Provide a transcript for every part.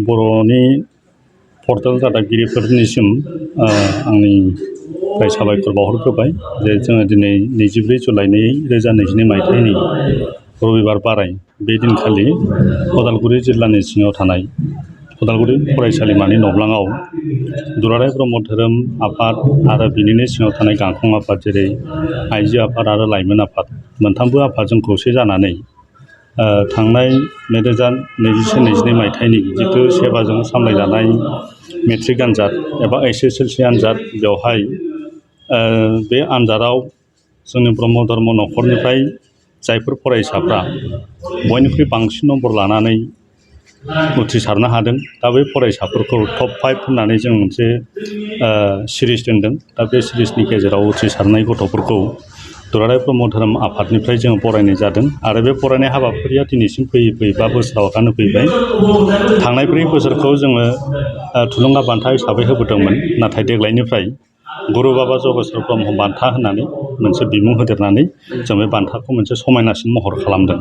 बर'नि पर्टेल दाथागिरिफोरनिसिम आंनिफ्राय साबायखर बावहरग्रोबाय जे जोङो दिनै 24 जुलाइ 2022 मायथाइनि रबिबार बाराय बे दिनखालि उदालगुरि जिल्लानि सिङाव थानाय उदालगुरि फरायसालिमानि नब्लाङाव दुलाराय ब्रह्म धोरोम आफाद आरो बिनिनो सिङाव थानाय गांखं आफाद जेरै आइजो आफाद आरो लाइमोन आफाद मोनथामबो आफादजों खौसे जानानै थांनाय 2021-22 मायथाइनि जिथु सेबाजों सामलायजानाय मेट्रिक आनजाद एबा HSLC आनजाद बेवहाय बे आनजादाव जोंनि ब्रह्म धर्म न'खरनिफ्राय जायफोर फरायसाफ्रा बयनिख्रुइ बांसिन नम्बर लानानै उथ्रिसारनो हादों दा बे फरायसाफोरखौ टप 5 होननानै जों मोनसे सिरिज दोनदों दा बे सिरिजनि गेजेराव उथ्रिसारनाय गथ'फोरखौ दुलाराय ब्रह्म धोरोम आफादनिफ्राय जों बरायनाय जादों आरो बे बरायनाय हाबाफारिया दिनैसिम फैयै 5 बोसोरावनो फैबाय थांनाय 4 बोसोरखौ जोङो थुलुंगा बान्था हिसाबै होबोदोंमोन नाथाय देग्लायनिफ्राय गुरु बाबा जगेश्वर ब्रह्म बान्था होननानै मोनसे बिमुं होदेरनानै जों बे बान्थाखौ मोनसे समायनासिन महर खालामदों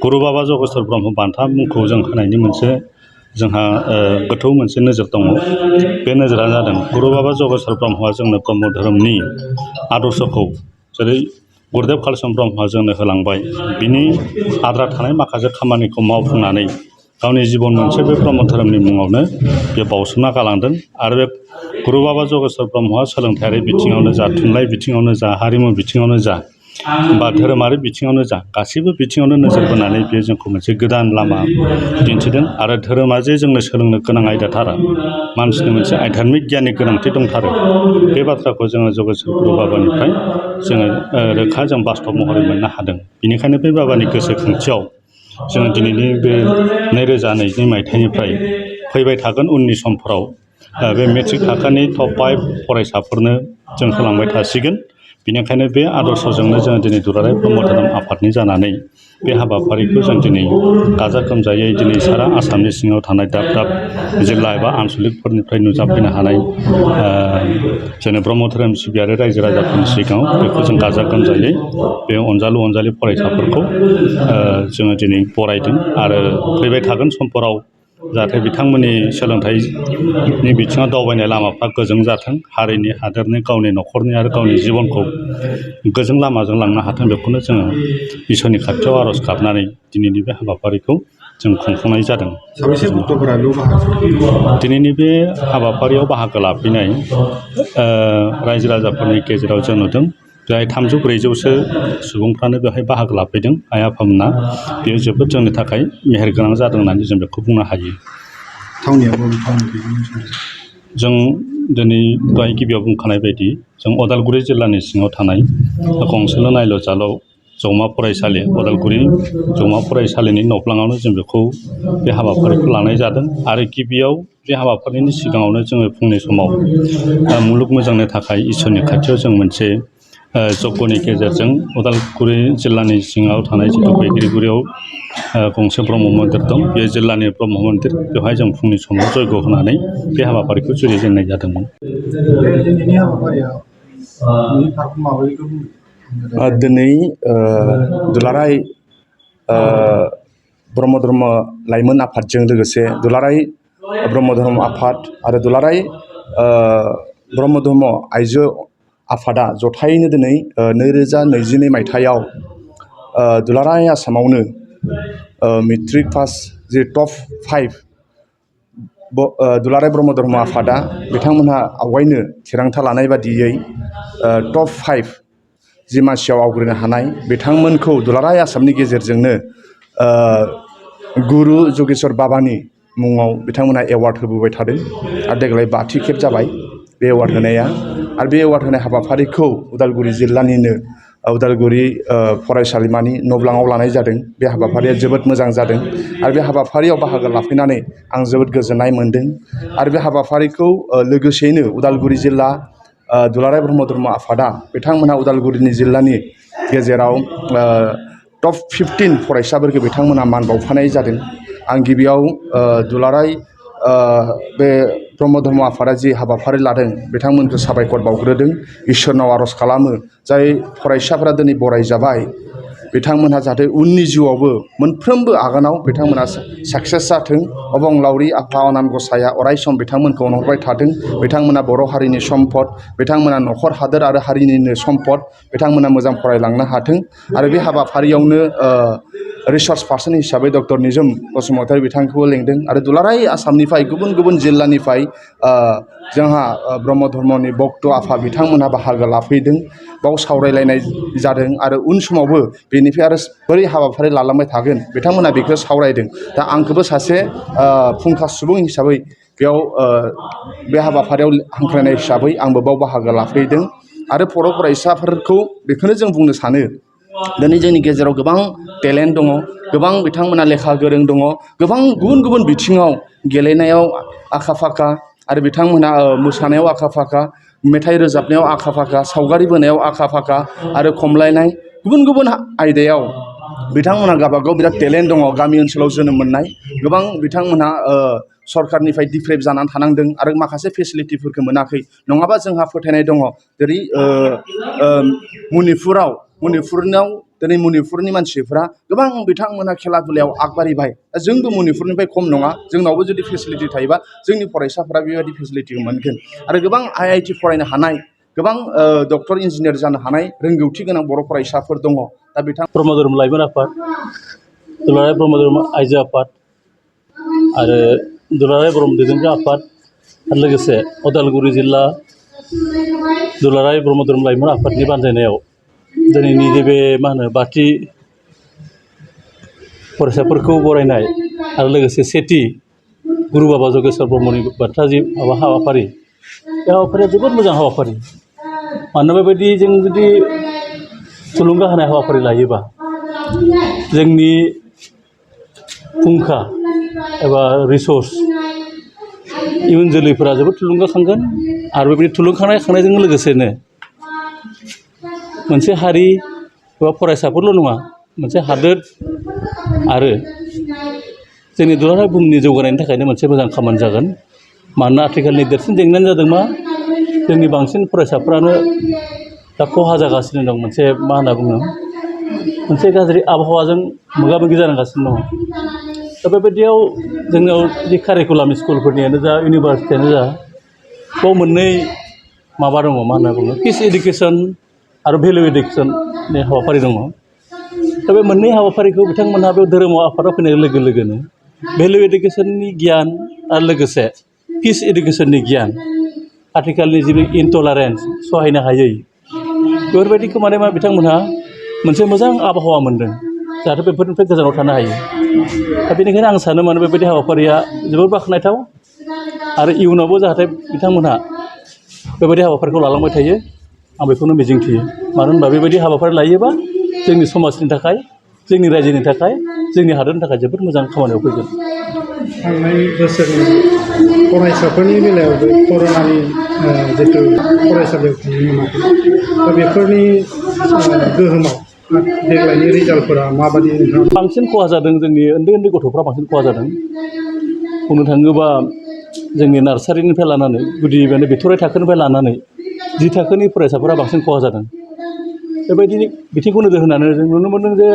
गुरु बाबा जगेश्वर ब्रह्म बान्था मुंखौ जों होनायनि मोनसे जोंहा गोथौ मोनसे नोजोर दङ बे नोजोरा जादों गुरु बाबा जगेश्वर ब्रह्मआ जोंनो ब्रह्म धोरोमनि आदर्शखौ जेरै गुरुदेव कालिचरण ब्रह्मआ जोंनो होलांबाय बिनि आद्रा थानाय माखासे खामानिखौ मावफुंनानै गावनि जिबन मोनसे बे ब्रह्म धोरोमनि मुङावनो बे बावसोमना गालांदों आरो बे गुरु बाबा जगेश्वर ब्रह्मआ सोलोंथायारि बिथिङावनो जा थुनलाइ बिथिङावनो जा हारिमु बिथिङावनो जा बा धोरोमारि बिथिङावनो जा गासैबो बिथिङावनो नोजोर बोनानै बेयो जोंखौ मोनसे गोदान लामा दिन्थिदों आरो धोरोमा जे जोंनो सोलोंनो गोनां आयदाथार मानसिनि मोनसे आध्यात्मिक गियाननि गोनांथि दंथारो बे बाथ्राखौ जोङो जगेश्वर गुरु बाबानिफ्राय जोङो रोखा जों बास्तब महरै मोननो हादों बेनिखायनो बे बाबानि गोसोखांथियाव जोङो दिनैनि बे 2022 मायथाइनिफ्राय फैबाय थागोन उननि समफोराव बे मेट्रिक थाखोनि टप 5 फरायसाफोरनो जों होलांबाय थासिगोन बेनिखायनो बे आदर्शजोंनो जोङो दिनै दुलाराय ब्रह्म धोरोम आफादनि जानानै बे हाबाफारिखौ जों दिनै गाजा गोमजायै दिनै सारा आसामनि सिङाव थानाय दाब दाब जिल्ला एबा आनसलिकफोरनिफ्राय नुजाफैनो हानाय जोंनि ब्रह्म धोरोम सिबियारि रायजो राजाफोरनि सिगाङाव बेखौ जों गाजा गोमजायै बे अनजालु फरायसाफोरखौ जोङो दिनै बरायदों आरो फैबाय थागोन समफोराव जाहाथे बिथांमोननि सोलोंथाइनि बिथिङाव दावबायनाय लामाफ्रा गोजों जाथों हारिनि हादोरनि गावनि न'खरनि आरो गावनि जिबनखौ गोजों लामाजों लांनो हाथों बेखौनो जोङो इसोरनि खाथियाव आर'ज गाबनानै दिनैनि बे हाबाफारिखौ जों खुंफुंनाय जादों दिनैनि बे हाबाफारियाव बाहागो लाफैनाय रायजो राजाफोरनि गेजेराव जों नुदों जाय 300-400सो सुबुंफ्रानो बेवहाय बाहागो लाफैदों आइ आफामोना बेयो जोबोद जोंनि थाखाय मेहेरगोनां जादों होननानै जों बेखौ बुंनो हायो जों दिनै दहाय गिबियाव बुंखानाय बायदि जों उदालगुरि जिल्लानि सिङाव थानाय गंसेल' नायल' जाल' जौमा फरायसालि उदालगुरि जौमा फरायसालिनि नब्लाङावनो जों बेखौ बे हाबाफारिखौ लानाय जादों आरो गिबियाव बे हाबाफारिनि सिगाङावनो जोङो फुंनि समाव मुलुग मोजांनि थाखाय इसोरनि खाथियाव जों मोनसे जग्यनि गेजेरजों उदालगुरि जिल्लानि सिङाव थानाय जिथु बैग्रिगुरियाव गंसे ब्रह्म मन्दिर दं बे जिल्लानि ब्रह्म मन्दिर बेवहाय जों फुंनि समाव जयग' होनानै बे हाबाफारिखौ जुरिजेननाय जादोंमोन दिनै दुलाराय ब्रह्म धर्म लाइमोन आफादजों लोगोसे दुलाराय ब्रह्म धर्म आफाद आरो दुलाराय ब्रह्म धर्म आइजो आफादा जथायैनो दिनै 2022 मायथाइयाव दुलाराय आसामावनो मेट्रिक पास जे टप 5 दुलाराय ब्रह्म धर्म आफादा बिथांमोनहा आवगायनो थिरांथा लानाय बादियै टप 5 जि मासियाव आवग्रिनो हानाय बिथांमोनखौ दुलाराय आसामनि गेजेरजोंनो गुरु जगेश्वर बाबानि मुङाव बिथांमोनहा एवार्ड होबोबाय थादों आरो देग्लाय 5थि खेब जाबाय बे एवार्ड होनाया आरो बे एवार्ड होनाय हाबाफारिखौ उदालगुरि जिल्लानिनो उदालगुरि फरायसालिमानि नब्लाङाव लानाय जादों बे हाबाफारिया जोबोद मोजां जादों आरो बे हाबाफारियाव बाहागो लाफैनानै आं जोबोद गोजोननाय मोन्दों आरो बे हाबाफारिखौ लोगोसेयैनो उदालगुरि जिल्ला दुलाराय ब्रह्म धर्म आफादा बिथांमोनहा उदालगुरि जिल्लानि गेजेराव टप 15 फरायसाफोरखौ बिथांमोनहा मान बावफानाय जादों आं गिबियाव दुलाराय बे ब्रह्म धर्म आफादा जि हाबाफारि लादों बिथांमोनखौ साबायखर बावग्रोदों इसोरनाव आर'ज खालामो जाय फरायसाफोरा दिनै बरायजाबाय बिथांमोनहा जाहाथे उननि जिउआवबो मोनफ्रोमबो आगानाव बिथांमोना साक्सेस जाथों अबंलावरि आफा अनान गसाया अरायसम बिथांमोनखौ अनहरबाय थाथों बिथांमोना बर' हारिनि सम्पद बिथांमोना न'खर हादोर आरो हारिनिनो सम्पद बिथांमोना मोजां फरायलांनो हाथों आरो बे हाबाफारियावनो रिसार्च पार्सन हिसाबै डक्टर निजोम बसुमतारी बिथांखौबो लेंदों आरो दुलाराय आसामनिफ्राय गुबुन गुबुन जिल्लानिफ्राय जोंहा ब्रह्म धर्मनि भक्त आफा बिथांमोनहा बाहागो लाफैदों बाव सावरायलायनाय जादों आरो उन समावबो बेनिफ्राय आरो बोरै हाबाफारि लालांबाय थागोन बिथांमोना बेखौ सावरायदों दा आंखौबो सासे फुंखा सुबुं हिसाबै बेयाव बे हाबाफारियाव हांख्रायनाय हिसाबै आंबो बाव बाहागो लाफैदों आरो फरायसाफोरखौ बेखौनो जों बुंनो सानो दिनै जोंनि गेजेराव गोबां टेलेन्ट दङ गोबां बिथांमोना लेखा गोरों दङ गोबां गुबुन गुबुन बिथिङाव गेलेनायाव आखा फाखा आरो बिथांमोना मोसानायाव आखा फाखा मेथाइ रोजाबनायाव आखा फाखा सावगारि बोनायाव आखा फाखा आरो खमलायनाय गुबुन गुबुन आयदायाव बिथांमोनहा गावबागाव बिराद टेलेन्ट दङ गामि ओनसोलाव जोनोम मोननाय गोबां बिथांमोनहा सरकारनिफ्राय डिप्रेभ जानानै थानांदों आरो माखासे फेसिलिटिफोरखौ मोनाखै नङाबा जोंहा फोथायनाय दङ जेरै मणिपुरनाव दिनै मणिपुरनि मानसिफ्रा गोबां बिथांमोनहा खेला दुलायाव आगबारिबाय जोंबो मणिपुरनिफ्राय खम नङा जोंनावबो जुदि फेसिलिटि थायोबा जोंनि फरायसाफोरा बेबायदि फेसिलिटिखौ मोनगोन आरो गोबां IIT फरायनो हानाय गोबां डक्टर इन्जिनियार जानो हानाय रोंगौथि गोनां बर' फरायसाफोर दङ दा बिथां ब्रह्म धोरोम लाइमोन आफाद दुलाराय ब्रह्म धोरोम आइजो आफाद आरो दुलाराय ब्रह्म दैदेनग्रा आफाद आरो लोगोसे उदालगुरि जिल्ला दुलाराय ब्रह्म धोरोम लाइमोन आफादनि बानजायनायाव दिनैनि नैबे बाथि फरायसाफोरखौ बरायनाय आरो लोगोसे सेथि गुरु बाबा जगेश्वर ब्रह्मनि बान्था जि हाबाफारि बे हाबाफारिया जोबोद मोजां हाबाफारि मानोना बेबायदि जों जुदि थुलुंगा होनाय हाबाफारि लायोबा जोंनि फुंखा एबा रिसर्स इयुन जोलैफोरा जोबोद थुलुंगाखांगोन आरो बेबायदि थुलुंगाखांनायजों लोगोसेनो मोनसे हारि एबा फरायसाफोरल' नङा मोनसे हादोर आरो जोंनि दुलाराय बुहुमनि जौगानायनि थाखायनो मोनसे मोजां खामानि जागोन मानोना आथिखालनि देरसिन जेंनायानो जादों मा जोंनि बांसिन फरायसाफ्रानो दा खहा जागासिनो दं मोनसे मोनसे गाज्रि आबहावाजों मोगा मोगि जानांगासिनो दङ दा बेबायदियाव जोंनाव जि कारिकुलाम स्कुलफोरनियानो जा इउनिभारसिटियानो जा बाव मोननै माबा दङ पिस इडुकेसन आरो भेलु इडुकेसननि हाबाफारि दङ दा बे मोननै हाबाफारिखौ बिथांमोनहा बे धोरोमाव आफादाव फैनाय लोगो लोगोनो भेलु इडुकेसननि गियान आरो लोगोसे पिस इडुकेसननि गियान आथिखालनि जि इनटलारेन्स सहायनो हायै बेफोरबायदिखौ बिथांमोनहा मोनसे मोजां आबहावा मोनदों जाहाथे बेफोरनिफ्राय गोजानाव थानो हायो दा बेनिखायनो आं सानो बेबायदि हाबाफारिया जोबोद बाख्नायथाव आरो इयुनावबो जाहाथे बिथांमोनहा बेबायदि हाबाफारिखौ लालांबाय थायो आं बेखौनो मिजिंथियो मानो होनबा बेबायदि हाबाफारि लायोबा जोंनि समाजनि थाखाय जोंनि रायजोनि थाखाय जोंनि हादरनि थाखाय जोबोद मोजां खामानियाव फैगोन थांनाय बोसोरनि फरायसाफोरनि बेलायावबो कर'नानि जितु फरायसालियाव थांनो मोनाखै दा बेफोरनि गोहोमाव देग्लायनि रिजाल्टफोरा माबायदि बांसिन खहा जादों जोंनि उन्दै गथ'फ्रा बांसिन खहा जादों बुंनो थाङोबा जोंनि नार्सारिनिफ्राय लानानै गुदि बिथराइ थाखोनिफ्राय लानानै 10 थाखोनि फरायसाफोरा बांसिन खहा जादों बेबायदि बिथिंखौ नोजोर होनानै जों नुनो मोनदों जे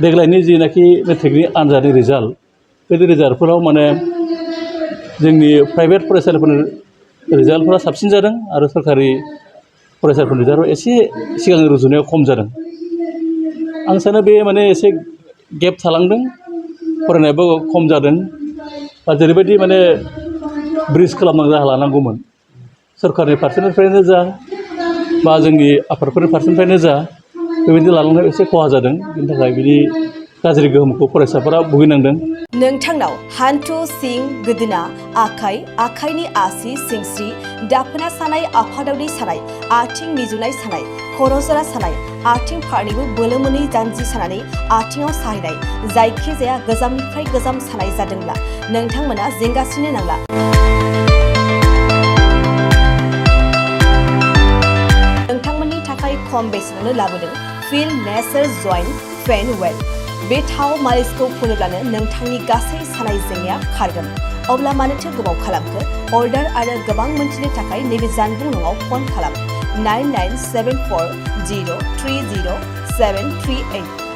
देग्लायनि जिनाखि मेट्रिकनि आनजादनि रिजाल्ट बे रिजाल्टफोराव जोंनि प्राइभेट फरायसालिफोरनि रिजाल्टफोरा साबसिन जादों आरो सरकारि फरायसालिफोरनि रिजाल्टआ एसे सिगांनि रुजुनायाव खम जादों आं सानो बे एसे गेप थालांदों फरायनायाबो खम जादों बा जेरैबायदि ब्रिज खालामनांगौ राहा लानांगौमोन सरकारनि फारसेनिफ्रायनो जा बा जोंनि आफादफोरनि फारसेनिफ्रायनो जा बेबायदि लालांनायाव एसे खहा जादों बेनि थाखाय बिनि गाज्रि गोहोमखौ फरायसाफोरा भुगिनांदों नोंथांनाव हान्थु सिं गोदोना आखाइनि आसि सिंस्रि दाफोना सानाय आफादावनि सानाय आथिं मिजुनाय सानाय खर' जरा सानाय आथिं फारनैबो बोलो मोनै जानजि सानानै आथिङाव साहैनाय जायखिजाया गोजामनिफ्राय गोजाम सानाय जादोंब्ला नोंथांमोना जिंगासिनो नांला नोंथांमोननि थाखाय खम बेसेनावनो लाबोदों फिल नेचार जइन्ट पेन वेल बे थाव मालिसखौ फुनोब्लानो नोंथांनि गासै सानाय जेंनाया खारगोन अब्ला मानोथो गोबाव खालामखो अर्डार आरो गोबां मोनथिनो थाखाय नैबे जानबुं नङाव फन खालाम 99740307 738।